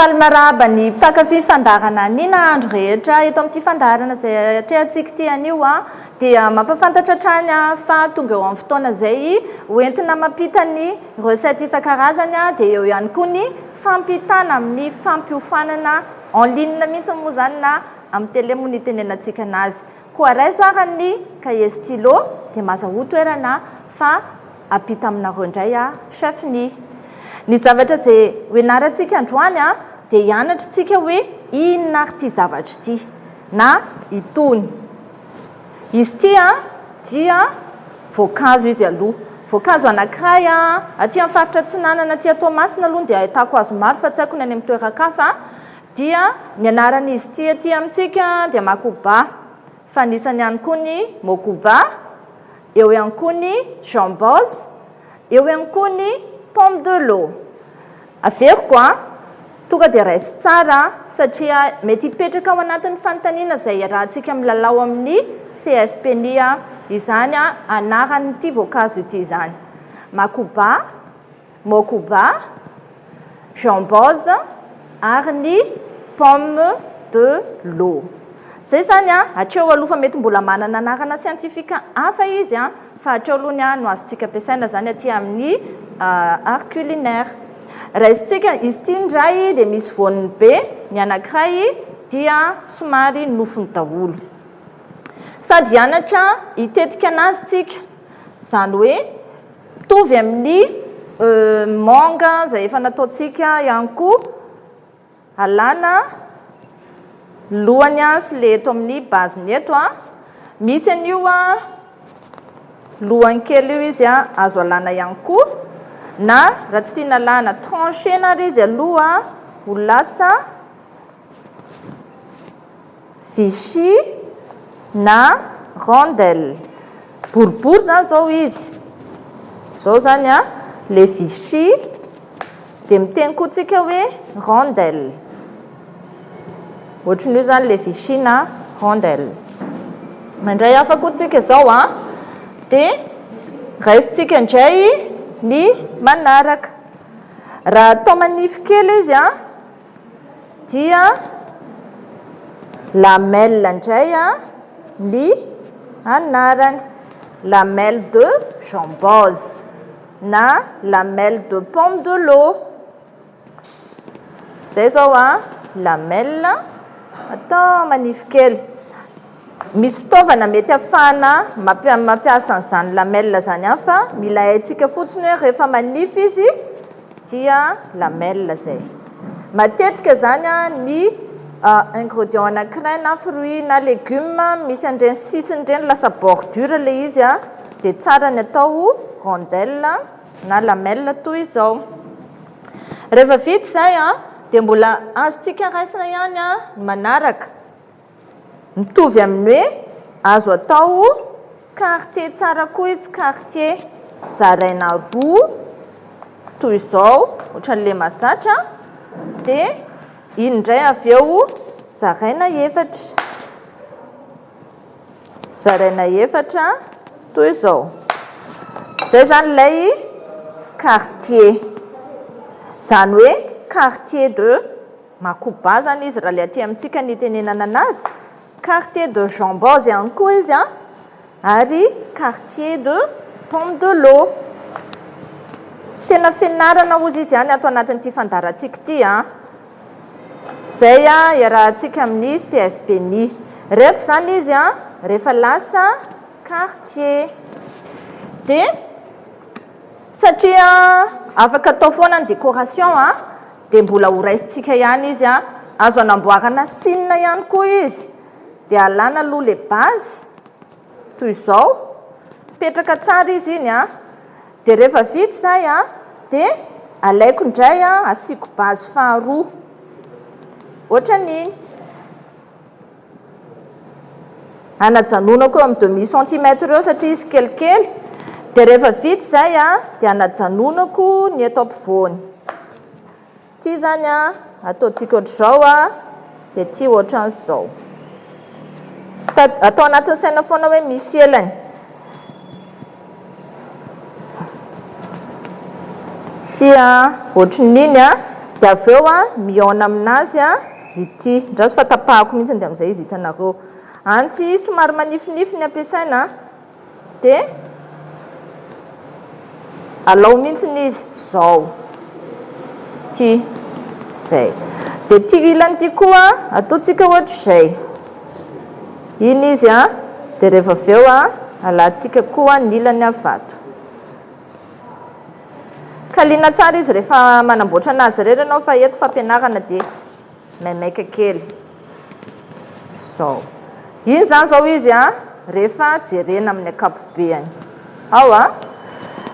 Faly miarahaba ny mpankafy fandaharana ny nahandro rehetra eto amin'ity fandaharana izay atrehantsika ity anio dia mampahafantatra hatrany fa tonga eo amin'ny fotoana izay hoentina mampita ny recette isan-karazany dia eo ihany koa ny fampitana amin'ny fampiofanana en ligne mihitsy moa izany na amin'ny télé moa no itenenantsika anazy. Koa raiso ara ny cahier stylo dia mazahoa toerana fa ampita aminareo indray aho chef ny. Ny zavatra izay hoenarantsika androany dia hianatra tsika hoe inona ary ity zavatra ity na itony. Izy ity dia voankazo izy aloha. Voankazo anankiray aty amin'ny faritra atsinanana aty Toamasina aloha dia ahitako hazo maro fa tsy haiko ny any amin'ny toeran-kafa. Dia ny anaran'izy ity aty amintsika dia makoba, fa anisany ihany koa ny mokoba, eo ihany koa ny jamboz, eo ihany koa ny pomme de l'eau. Averiko an, tonga dia raiso tsara satria mety hipetraka ao anatin'ny fanontaniana izay iarahantsika milalao amin'ny CFPNI izany anaran'ity voankazo ity izany. Makoba. Mokuba, jamboz ary ny pomme de l'eau. Zay zany an, hatreo aloha fa mety mbola manana anarana siantifika hafa izy an, fa hatreo aloha ny no azontsika ampiasaina zany aty amin'ny art culinaire. Raisintsika, izy ity indray dia misy voaniny be, ny anankiray dia somary nofony daholo. Sady hianatra hitetika anazy tsika, izany hoe Mitovy amin'ny manga izay efa nataontsika ihany koa, alana lohany sy ilay eto amin'ny base-ny eto. Misy an'io lohany kely io izy azo alana ihany koa, na raha tsy tiana alana, trancher-na ary izy aloha ho lasa Vichy na rondelle. Boribory zany zao izy. Zao zany a, le Vichy dia miteny koa tsika hoe rondelle. Ohatran'io zany le Vichy na rondelle. Mandray hafa koa tsika zao a, dia raisintsika indray ny manaraka. Raha atao manify kely izy a, Dia lamelle indray ny anarany, lamelle de jamboz na lamelle de pomme de l'eau. Izay izao lamelle atao manify kely. Misy fitaovana mety ahafahana mampiasa an'izany lamelle izany ihany fa mila haintsika fotsiny hoe rehefa manify izy dia lamelle izay. Matetika izany ny ingredient anankiray na fruit na legume misy an'ireny sisiny ireny lasa bordure ilay izy dia tsara ny atao rondelle na lamelle toy izao. Rehefa vita izay dia mbola azontsika raisina ihany ny manaraka. Mitovy amin'ny hoe azo atao quartier tsara koa izy, quartier zaraina roa toy izao, ohatran'ilay mahazatra, dia iny indray avy eo zaraina efatra, zaraina efatra toy izao. Izay izany ilay quartier, izany hoe quartier de Makoba zany izy raha le aty amintsika ny itenenana anazy, quartier de Jamboz ihany koa izy an, ary quartier de Pomme de l'eau. Tena fianarana hozy izy ihany ato anatin'ity fandaharantsika ity an, izay iarahantsika amin'ny CFBNI. Ireto izany izy an, rehefa lasa quartier. Dia satria afaka atao foana ny décoration an, Dia mbola ho raisintsika ihany izy an! Azo anamboarana sine ihany koa izy. Dia alana aloha le base, toy izao. Mipetraka tsara izy iny an! Dia rehefa vita izay an, dia alaiko indray an, asiako base faharoa. Ohatran'iny. Anajanonako eo amin'ny demi centimètre eo satria izy kelikely. Dia rehefa vita izay dia anajanonako ny eto ampovoany. Ity izany ataontsika ohatr'izao dia ity ohatran'izao. Atao anatin'ny saina foana hoe misy elany. Ity ohatran'iny. Dia avy eo a, mihaona aminazy a, ity. Andraso fa tapahako mihitsy dia amin'izay izy hitanareo. Antsy somary manifinify ny ampiasaina a, dia alao mihitsy izy, zao. Ity, zay. Dia ity ilany ity koa ataontsika ohatr'izay. Iny izy a, dia rehefa avy eo a, alantsika koa ny ilany avato. Kaliana tsara izy rehefa manamboatra anazy irery ianao fa eto fampianarana dia maimaika kely. Zao. Iny izany izao izy a, rehefa jerena amin'ny ankapobeany. Ao a.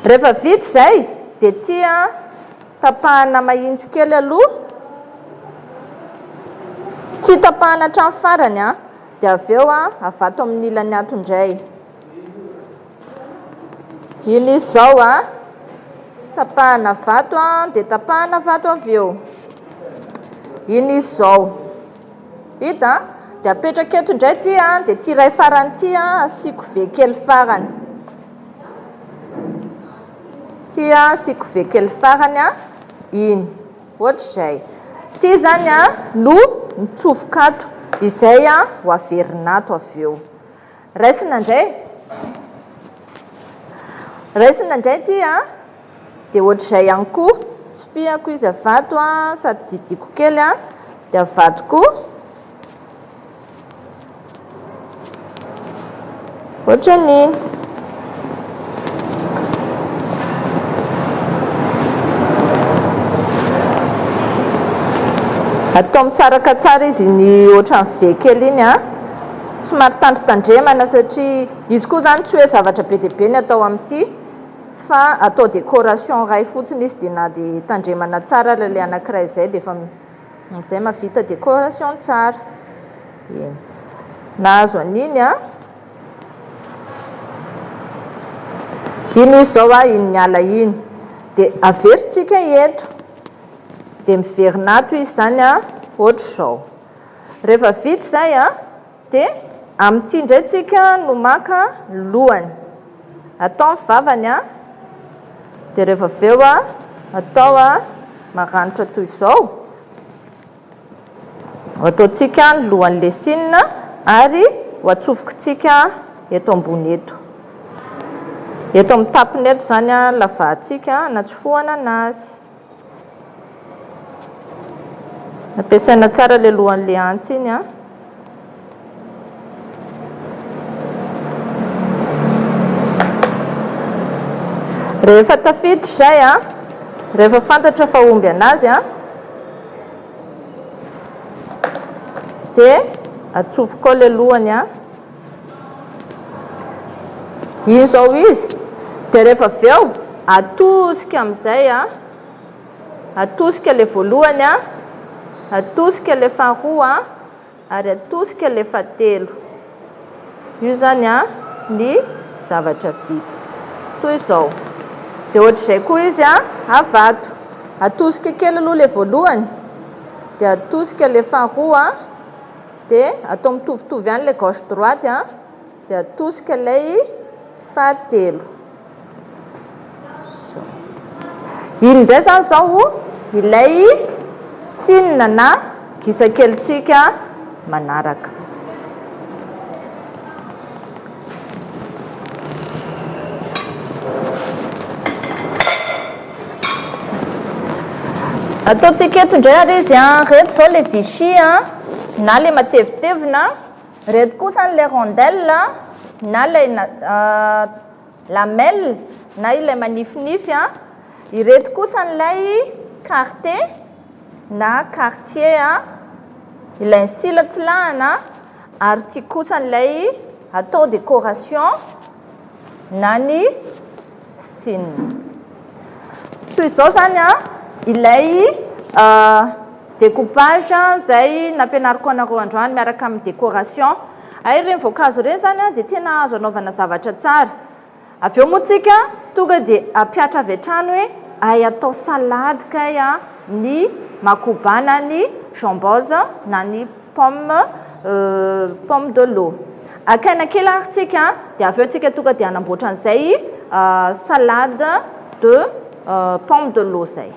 Rehefa vita izay dia ity a, tapahana mahintsy kely aloha. Tsy tapahana hatramin'ny farany a. Dia avy eo a, avato amin'ny ilany ato indray. Iny izy izao a, tapahana vato a, dia tapahana vato avy eo. Iny izy izao. Hita? Dia apetraka eto indray ity a, dia ity iray farany ity a, asiako V kely farany. Ity a, asiako V kely farany a, iny. Ohatr'izay. Ity izany a, no mitsofoka ato, izay a, ho averina ato avy eo. Raisina indray. Raisina indray ity a. Dia ohatr'izay ihany koa. Tsipihako izy avato a, sady didiako kely a. Dia avadiko. Ohatran'iny. Atao misaraka tsara izy iny ohatran'ny V kely iny a. Somary tandrintandremana satria izy koa izany tsy hoe zavatra be dia be ny atao amin'ity fa atao décoration iray fotsiny izy dia na dia tandremana tsara ary ilay anankiray izay dia efa amin'izay mahavita décoration tsara. Eny. Nahazo an'iny an. Iny izy izao an, iny niala iny. Dia averintsika eto. Dia miverina ato izy izany an, ohatr'izao. Rehefa vita izay an, dia amin'ity indray tsika no maka ny lohany. Atao ny vavany an, dia rehefa avy eo an, atao an, maranitra toy izao. Ho ataontsika ny lohan'ny lesinina ary ho atsofokintsika eto ambony eto. Eto amin'ny tapony eto izany an, lavahantsika anatsofohana anazy. Ampiasaina tsara ilay lohan'ilay antsy iny an. Rehefa tafiditra izay an, rehefa fantatra fa omby anazy an, dia atsofoka ao ilay lohany an. Iny izao izy, dia rehefa avy eo atosika amin'izay an, atosika ilay voalohany an, atosika ilay faharoa an, ary atosika ilay fahatelo. Io izany an ny zavatra vita. Toy izao. Dia ohatr'izay koa izy an, avato. Atosika kely aloha ilay voalohany, dia atosika ilay faharoa an. Dia atao mitovitovy ihany ilay gauche droite an, dia atosika ilay fahatelo. Zao. Iny indray izany izao ilay signe na gisa kelintsika manaraka. Ataontsika eto indray ary izy an, reto izao ilay Vichy an, na ilay matevitevina, reto kosa ilay rondelle na ilay lamelle na ilay manifinify an, ireto kosa ilay carte na quartier an, ilay nisilatsilahana ary ity kosa ilay atao décoration na ny signe. Toy izao izany ilay découpage izay nampianariko anareo androany miaraka amin'ny décoration. Hay ireny voankazo ireny izany dia tena azo anaovana zavatra tsara. Avy eo moa tsika tonga dia hampiatra avy hatrany hoe hay atao salade kay ny makoba na ny jambose na ny pomme pomme de l'eau. Akaina kely ary tsika dia avy eo tsika tonga dia hanamboatra an'izay salade de pomme de l'eau izay.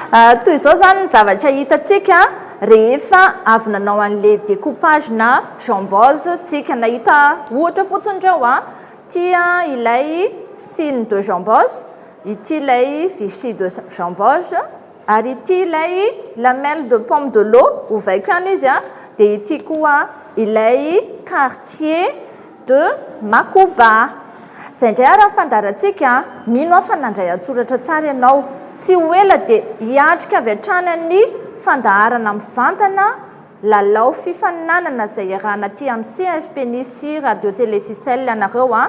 Toy izao izany ny zavatra hitantsika rehefa avy nanao an'ilay découpage na jambose tsika. Nahita ohatra fotsiny ireo a. Ity ilay signe de jambose, ity ilay vichy de jambose, ary ity ilay lamelle de pomme de l'eau, ovaiko ihany izy a, dia ity koa ilay quartier de Makoba. Izay indray ary ny fandaharantsika, mino aho fa nandray an-tsoratra tsara ianao. Tsy ho ela dia hiatrika avy hatrany ny fandaharana mivantana lalao fifaninanana izay iarahana aty amin'ny CFP Nice sy Radio Télé Sicel ianareo a,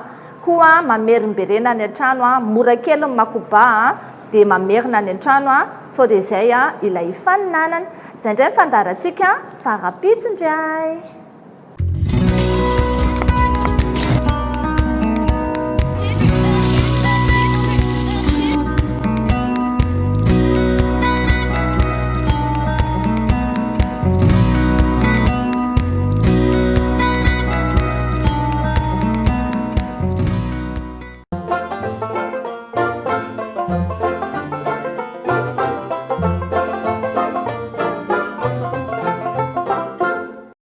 koa mamerimberena any an-trano a, mora kely ny makoba a, dia mamerina any an-trano a, sao dia izay ilay hifaninanana. Izay indray ny fandaharantsika fa rahampitso indray.